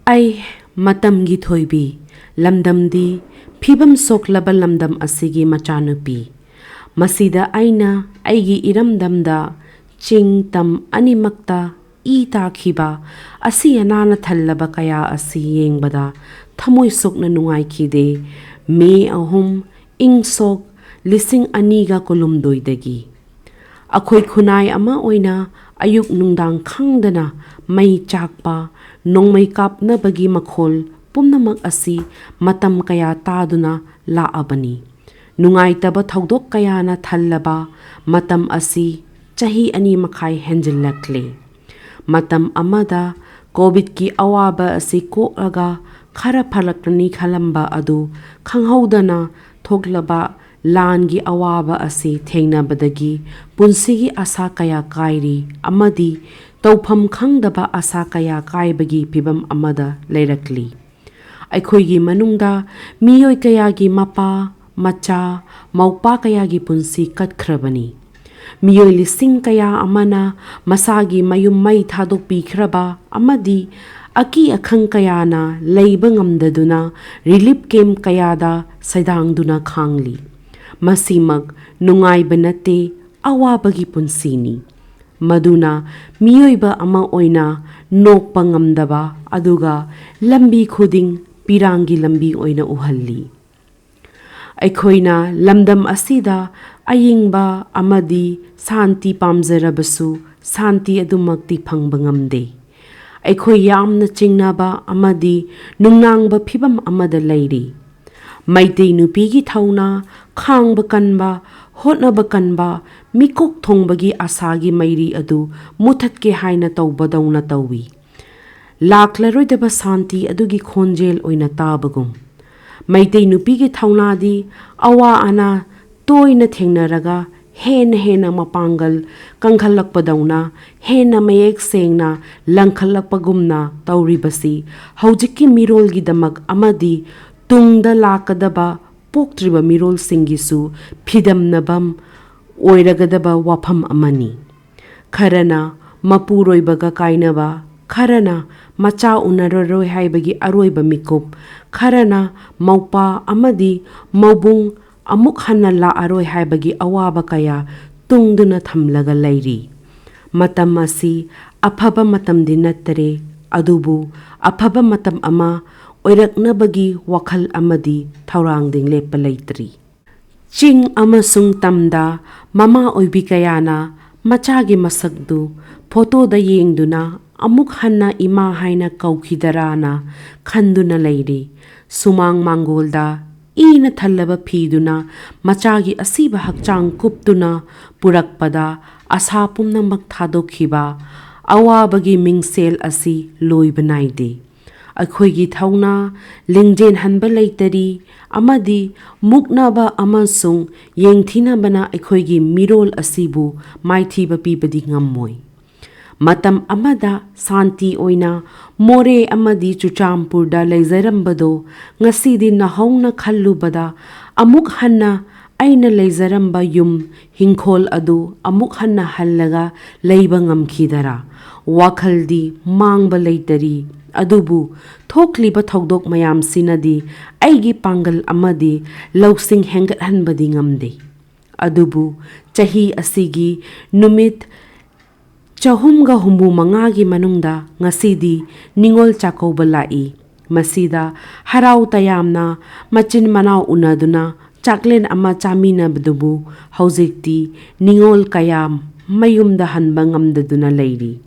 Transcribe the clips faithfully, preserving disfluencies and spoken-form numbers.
ꯑꯩ, ꯃꯇꯝꯒꯤ ꯊꯣꯏꯕꯤ, ꯂꯝꯗꯝꯗꯤ ꯐꯤꯕꯝ ꯁꯣꯛꯂꯕ ꯂꯝꯗꯝ ꯑꯁꯤꯒꯤ ꯃꯆꯥꯅꯨꯄꯤ꯫ ꯃꯁꯤꯗ ꯑꯩꯅ ꯑꯩꯒꯤ ꯏꯔꯝꯗꯝꯗ ꯆꯤꯡ ꯇꯝ ꯑꯅꯤꯃꯛꯇ ꯏ ꯇꯥꯈꯤꯕ, ꯑꯁꯤ ꯑꯅꯥꯅ ꯊꯜꯂꯕ ꯀꯌꯥ ꯑꯁꯤ ꯌꯦꯡꯕꯗ ꯊꯃꯣꯏ ꯁꯣꯛꯅ ꯅꯨꯡꯉꯥꯏꯈꯤꯗꯦ꯫ ꯃꯦ ꯑꯍꯨꯝ, ꯏꯪ ꯁꯣꯛ ꯂꯤꯁꯤꯡ ꯑꯅꯤꯒ ꯀꯨꯟꯍꯨꯝꯗꯣꯏꯗꯒꯤ꯫ ꯑꯩꯈꯣꯏ ꯈꯨꯟꯅꯥꯏ ꯑꯃ ꯑꯣꯏꯅ ꯑꯌꯨꯛ ꯅꯨꯡꯗꯥꯡ ꯈꯪꯗꯅ ꯃꯩ ꯆꯥꯛꯄ, ꯅꯣꯡꯃꯩ ꯀꯥꯞꯅꯕꯒꯤ ꯃꯈꯣꯜ ꯄꯨꯝꯅꯃꯛ ꯑꯁꯤ ꯃꯇꯝ ꯀꯌꯥ ꯇꯥꯗꯨꯅ ꯂꯥꯛꯑꯕꯅꯤ꯫ ꯅꯨꯡꯉꯥꯏꯇꯕ ꯊꯧꯗꯣꯛ ꯀꯌꯥꯅ ꯊꯜꯂꯕ ꯃꯇꯝ ꯑꯁꯤ ꯆꯍꯤ ꯑꯅꯤ ꯃꯈꯥꯏ ꯍꯦꯟꯖꯤꯜꯂꯛꯂꯦ꯫ ꯃꯇꯝ ꯑꯃꯗ ꯀꯣꯚꯤꯗꯀꯤ ꯑꯋꯥꯕ ꯑꯁꯤ ꯀꯣꯛꯂꯒ ꯈꯔ ꯐꯔꯛꯂꯅꯤ ꯈꯜꯂꯝꯕ ꯑꯗꯨ ꯈꯪꯍꯧꯗꯅ ꯊꯣꯛꯂꯕ ꯂꯥꯟꯒꯤ ꯑꯋꯥꯕ ꯑꯁꯤ ꯊꯦꯡꯅꯕꯗꯒꯤ ꯄꯨꯟꯁꯤꯒꯤ ꯑꯁꯥ ꯀꯌꯥ ꯀꯥꯏꯔꯤ ꯑꯃꯗꯤ ꯇꯧꯐꯝ ꯈꯪꯗꯕ ꯑꯁꯥ ꯀꯌꯥ ꯀꯥꯏꯕꯒꯤ ꯐꯤꯚꯝ ꯑꯃꯗ ꯂꯩꯔꯛꯂꯤ꯫ ꯑꯩꯈꯣꯏꯒꯤ ꯃꯅꯨꯡꯗ ꯃꯤꯑꯣꯏ ꯀꯌꯥꯒꯤ ꯃꯄꯥ, ꯃꯆꯥ, ꯃꯧꯄꯥ ꯀꯌꯥꯒꯤ ꯄꯨꯟꯁꯤ ꯀꯠꯈ꯭ꯔꯕꯅꯤ꯫ ꯃꯤꯑꯣꯏ ꯂꯤꯁꯤꯡ ꯀꯌꯥ ꯑꯃꯅ ꯃꯁꯥꯒꯤ ꯃꯌꯨꯝ ꯃꯩ ꯊꯥꯗꯣꯛꯄꯤꯈ꯭ꯔꯕ ꯑꯃꯗꯤ ꯑꯀꯤ ꯑꯈꯪ ꯀꯌꯥꯅ ꯂꯩꯕ ꯉꯝꯗꯗꯨꯅ ꯔꯤꯂꯤꯐ ꯀꯦꯝꯞ ꯀꯌꯥꯗ ꯁꯩꯗꯥꯡꯗꯨꯅ ꯈꯥꯡꯂꯤ꯫ ꯃꯁꯤꯃꯛ ꯅꯨꯡꯉꯥꯏꯕ ꯅꯠꯇꯦ, ꯑꯋꯥꯕꯒꯤ ꯄꯨꯟꯁꯤꯅꯤ꯫ ꯃꯗꯨꯅ ꯃꯤꯑꯣꯏꯕ ꯑꯃ ꯑꯣꯏꯅ ꯅꯣꯛꯄ ꯉꯝꯗꯕ ꯑꯗꯨꯒ ꯂꯝꯕꯤ ꯈꯨꯗꯤꯡ ꯄꯤꯔꯥꯡꯒꯤ ꯂꯝꯕꯤ ꯑꯣꯏꯅ ꯎꯍꯜꯂꯤ꯫ ꯑꯩꯈꯣꯏꯅ ꯂꯝꯗꯝ ꯑꯁꯤꯗ ꯑꯌꯤꯡꯕ ꯑꯃꯗꯤ ꯁꯥꯟꯇꯤ ꯄꯥꯝꯖꯔꯕꯁꯨ ꯁꯥꯟꯇꯤ ꯑꯗꯨꯃꯛꯇꯤ ꯐꯪꯕ ꯉꯝꯗꯦ꯫ ꯑꯩꯈꯣꯏ ꯌꯥꯝꯅ ꯆꯤꯡꯅꯕ ꯑꯃꯗꯤ ꯅꯨꯡꯅꯥꯡꯕ ꯐꯤꯚꯝ ꯑꯃꯗ ꯂꯩꯔꯤ꯫ ꯃꯩꯇꯩ ꯅꯨꯄꯤꯒꯤ ꯊꯧꯅꯥ, ꯈꯥꯡꯕ ꯀꯟꯕ, ꯍꯣꯠꯅꯕ ꯀꯟꯕ, ꯃꯤꯀꯣꯛ ꯊꯣꯡꯕꯒꯤ ꯑꯁꯥꯒꯤ ꯃꯩꯔꯤ ꯑꯗꯨ ꯃꯨꯊꯠꯀꯦ ꯍꯥꯏꯅ ꯇꯧꯕꯗꯧꯅ ꯇꯧꯏ꯫ ꯂꯥꯛꯂꯔꯣꯏꯗꯕ ꯁꯥꯟꯇꯤ ꯑꯗꯨꯒꯤ ꯈꯣꯟꯖꯦꯜ ꯑꯣꯏꯅ ꯇꯥꯕꯒꯨꯝ꯫ ꯃꯩꯇꯩ ꯅꯨꯄꯤꯒꯤ ꯊꯧꯅꯥꯗꯤ ꯑꯋꯥ ꯑꯅꯥ ꯇꯣꯏꯅ ꯊꯦꯡꯅꯔꯒ ꯍꯦꯟꯅ ꯍꯦꯟꯅ ꯃꯄꯥꯡꯒꯜ ꯀꯟꯈꯠꯂꯛꯄꯗꯧꯅ, ꯍꯦꯟꯅ ꯃꯌꯦꯛ ꯁꯦꯡꯅ ꯂꯪꯈꯠꯂꯛꯄꯒꯨꯝꯅ ꯇꯧꯔꯤꯕꯁꯤ ꯍꯧꯖꯤꯛꯀꯤ ꯃꯤꯔꯣꯜꯒꯤꯗꯃꯛ ꯑꯃꯗꯤ ꯇꯨꯡꯗ ꯂꯥꯛꯀꯗꯕ ꯄꯣꯛꯇ꯭ꯔꯤꯕ ꯃꯤꯔꯣꯜꯁꯤꯡꯒꯤꯁꯨ ꯐꯤꯗꯝꯅꯐꯝ ꯑꯣꯏꯔꯒꯗꯕ ꯋꯥꯐꯝ ꯑꯃꯅꯤ꯫ ꯈꯔꯅ ꯃꯄꯨꯔꯣꯏꯕꯒ ꯀꯥꯏꯅꯕ, ꯈꯔꯅ ꯃꯆꯥ ꯎꯅꯔꯔꯣꯏ ꯍꯥꯏꯕꯒꯤ ꯑꯔꯣꯏꯕ ꯃꯤꯀꯨꯞ, ꯈꯔꯅ ꯃꯧꯄꯥ ꯑꯃꯗꯤ ꯃꯧꯕꯨꯡ ꯑꯃꯨꯛ ꯍꯟꯅ ꯂꯥꯛꯑꯔꯣꯏ ꯍꯥꯏꯕꯒꯤ ꯑꯋꯥꯕ ꯀꯌꯥ ꯇꯨꯡꯗꯨꯅ ꯊꯝꯂꯒ ꯂꯩꯔꯤ꯫ ꯃꯇꯝ ꯑꯁꯤ ꯑꯐꯕ ꯃꯇꯝꯗꯤ ꯅꯠꯇꯔꯦ, ꯑꯗꯨꯕꯨ ꯑꯐꯕ ꯃꯇꯝ ꯑꯃ ꯑꯣꯏꯔꯛꯅꯕꯒꯤ ꯋꯥꯈꯜ ꯑꯃꯗꯤ ꯊꯧꯔꯥꯡꯗꯤ ꯂꯦꯞꯄ ꯂꯩꯇ꯭ꯔꯤ꯫ ꯆꯤꯡ ꯑꯃꯁꯨꯡ ꯇꯝꯗ ꯃꯃꯥ ꯑꯣꯏꯕꯤ ꯀꯌꯥꯅ ꯃꯆꯥꯒꯤ ꯃꯁꯛꯇꯨ ꯐꯣꯇꯣꯗ ꯌꯦꯡꯗꯨꯅ ꯑꯃꯨꯛ ꯍꯟꯅ ꯏꯃꯥ ꯍꯥꯏꯅ ꯀꯧꯈꯤꯗꯔꯥꯅ ꯈꯟꯗꯨꯅ ꯂꯩꯔꯤ꯫ ꯁꯨꯃꯥꯡ ꯃꯥꯡꯒꯣꯜꯗ ꯏꯅ ꯊꯜꯂꯕ ꯐꯤꯗꯨꯅ ꯃꯆꯥꯒꯤ ꯑꯁꯤꯕ ꯍꯛꯆꯥꯡ ꯀꯨꯞꯇꯨꯅ ꯄꯨꯔꯛꯄꯗ ꯑꯁꯥ ꯄꯨꯝꯅꯃꯛ ꯊꯥꯗꯣꯛꯈꯤꯕ ꯑꯋꯥꯕꯒꯤ ꯃꯤꯡꯁꯦꯜ ꯑꯁꯤ ꯂꯣꯏꯕ ꯅꯥꯏꯗꯦ꯫ ꯑꯩꯈꯣꯏꯒꯤ ꯊꯧꯅꯥ ꯂꯤꯡꯖꯦꯜꯍꯟꯕ ꯂꯩꯇꯔꯤ ꯑꯃꯗꯤ ꯃꯨꯛꯅꯕ ꯑꯃꯁꯨꯡ ꯌꯦꯡꯊꯤꯅꯕꯅ ꯑꯩꯈꯣꯏꯒꯤ ꯃꯤꯔꯣꯜ ꯑꯁꯤꯕꯨ ꯃꯥꯏꯊꯤꯕ ꯄꯤꯕꯗꯤ ꯉꯝꯃꯣꯏ꯫ ꯃꯇꯝ ꯑꯃꯗ ꯁꯥꯟꯇꯤ ꯑꯣꯏꯅ ꯃꯣꯔꯦ ꯑꯃꯗꯤ ꯆꯨꯔꯆꯥꯟꯄꯨꯔꯗ ꯂꯩꯖꯔꯝꯕꯗꯣ ꯉꯁꯤꯗꯤ ꯅꯧꯍꯧꯅ ꯈꯜꯂꯨꯕꯗ ꯑꯃꯨꯛ ꯍꯟꯅ ꯑꯩꯅ ꯂꯩꯖꯔꯝꯕ ꯌꯨꯝ ꯍꯤꯡꯈꯣꯜ ꯑꯗꯨ ꯑꯃꯨꯛ ꯍꯟꯅ ꯍꯜꯂꯒ ꯂꯩꯕ ꯉꯝꯈꯤꯗꯔꯥ? ꯋꯥꯈꯜꯗꯤ ꯃꯥꯡꯕ ꯂꯩꯇꯔꯤ, ꯑꯗꯨꯕꯨ ꯊꯣꯛꯂꯤꯕ ꯊꯧꯗꯣꯛ ꯃꯌꯥꯝꯁꯤꯅꯗꯤ ꯑꯩꯒꯤ ꯄꯥꯡꯒꯜ ꯑꯃꯗꯤ ꯂꯧꯁꯤꯡ ꯍꯦꯟꯒꯠꯍꯟꯕꯗꯤ ꯉꯝꯗꯦ꯫ ꯑꯗꯨꯕꯨ ꯆꯍꯤ ꯑꯁꯤꯒꯤ ꯅꯨꯃꯤꯠ ꯆꯍꯨꯝꯒ ꯍꯨꯝꯐꯨ ꯃꯉꯥꯒꯤ ꯃꯅꯨꯡꯗ ꯉꯁꯤꯗꯤ ꯅꯤꯉꯣꯜ ꯆꯥꯛꯀꯧꯕ ꯂꯥꯛꯏ꯫ ꯃꯁꯤꯗ ꯍꯔꯥꯎ ꯇꯌꯥꯝꯅ ꯃꯆꯤꯟ ꯃꯅꯥꯎ ꯎꯅꯗꯨꯅ ꯆꯥꯛꯂꯦꯟ ꯑꯃ ꯆꯥꯃꯤꯟꯅꯕꯗꯨꯕꯨ ꯍꯧꯖꯤꯛꯇꯤ ꯅꯤꯉꯣꯜ ꯀꯌꯥ ꯃꯌꯨꯝꯗ ꯍꯟꯕ ꯉꯝꯗꯗꯨꯅ ꯂꯩꯔꯤ꯫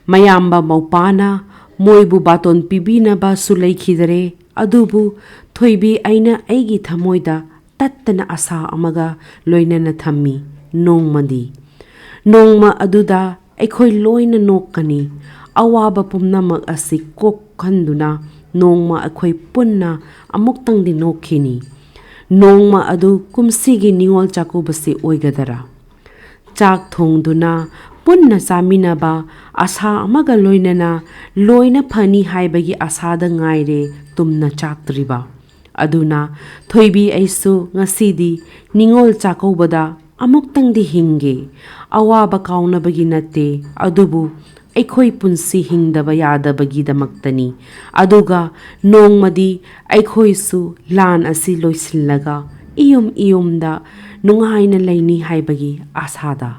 ꯃꯌꯥꯝꯕ ꯃꯧꯄꯥꯅ ꯃꯣꯏꯕꯨ ꯕꯥꯇꯣꯟ ꯄꯤꯕꯤꯅꯕꯁꯨ ꯂꯩꯈꯤꯗꯔꯦ, ꯑꯗꯨꯕꯨ ꯊꯣꯏꯕꯤ ꯑꯩꯅ ꯑꯩꯒꯤ ꯊꯃꯣꯏꯗ ꯇꯠꯇꯅ ꯑꯁꯥ ꯑꯃꯒ ꯂꯣꯏꯅꯅ ꯊꯝꯃꯤ꯫ ꯅꯣꯡꯃꯗꯤ, ꯅꯣꯡꯃ ꯑꯗꯨꯗ ꯑꯩꯈꯣꯏ ꯂꯣꯏꯅ ꯅꯣꯛꯀꯅꯤ꯫ ꯑꯋꯥꯕ ꯄꯨꯝꯅꯃꯛ ꯑꯁꯤ ꯀꯣꯛꯍꯟꯗꯨꯅ ꯅꯣꯡꯃ ꯑꯩꯈꯣꯏ ꯄꯨꯟꯅ ꯑꯃꯨꯛꯇꯪꯗꯤ ꯅꯣꯛꯈꯤꯅꯤ꯫ ꯅꯣꯡꯃ ꯑꯗꯨ ꯀꯨꯝꯁꯤꯒꯤ ꯅꯤꯉꯣꯜ ꯆꯥꯛꯀꯧꯕꯁꯤ ꯑꯣꯏꯒꯗꯔꯥ? ꯆꯥꯛ ꯊꯣꯡꯗꯨꯅ ꯄꯨꯟꯅ ꯆꯥꯃꯤꯟꯅꯕ ꯑꯁꯥ ꯑꯃꯒ ꯂꯣꯏꯅꯅ ꯂꯣꯏꯅ ꯐꯅꯤ ꯍꯥꯏꯕꯒꯤ ꯑꯁꯥꯗ ꯉꯥꯏꯔꯦ ꯇꯨꯝꯅ ꯆꯥꯛꯇ꯭ꯔꯤꯕ꯫ ꯑꯗꯨꯅ ꯊꯣꯏꯕꯤ ꯑꯩꯁꯨ ꯉꯁꯤꯗꯤ ꯅꯤꯉꯣꯜ ꯆꯥꯛꯀꯧꯕꯗ ꯑꯃꯨꯛꯇꯪꯗꯤ ꯍꯤꯡꯒꯦ꯫ ꯑꯋꯥꯕ ꯀꯥꯎꯅꯕꯒꯤ ꯅꯠꯇꯦ, ꯑꯗꯨꯕꯨ ꯑꯩꯈꯣꯏ ꯄꯨꯟꯁꯤ ꯍꯤꯡꯗꯕ ꯌꯥꯗꯕꯒꯤꯗꯃꯛꯇꯅꯤ꯫ ꯑꯗꯨꯒ ꯅꯣꯡꯃꯗꯤ ꯑꯩꯈꯣꯏꯁꯨ ꯂꯥꯟ ꯑꯁꯤ ꯂꯣꯏꯁꯤꯜꯂꯒ ꯏꯌꯨꯝ ꯏꯌꯨꯝꯗ ꯅꯨꯡꯉꯥꯏꯅ ꯂꯩꯅꯤ ꯍꯥꯏꯕꯒꯤ ꯑꯥꯁꯥꯗ꯫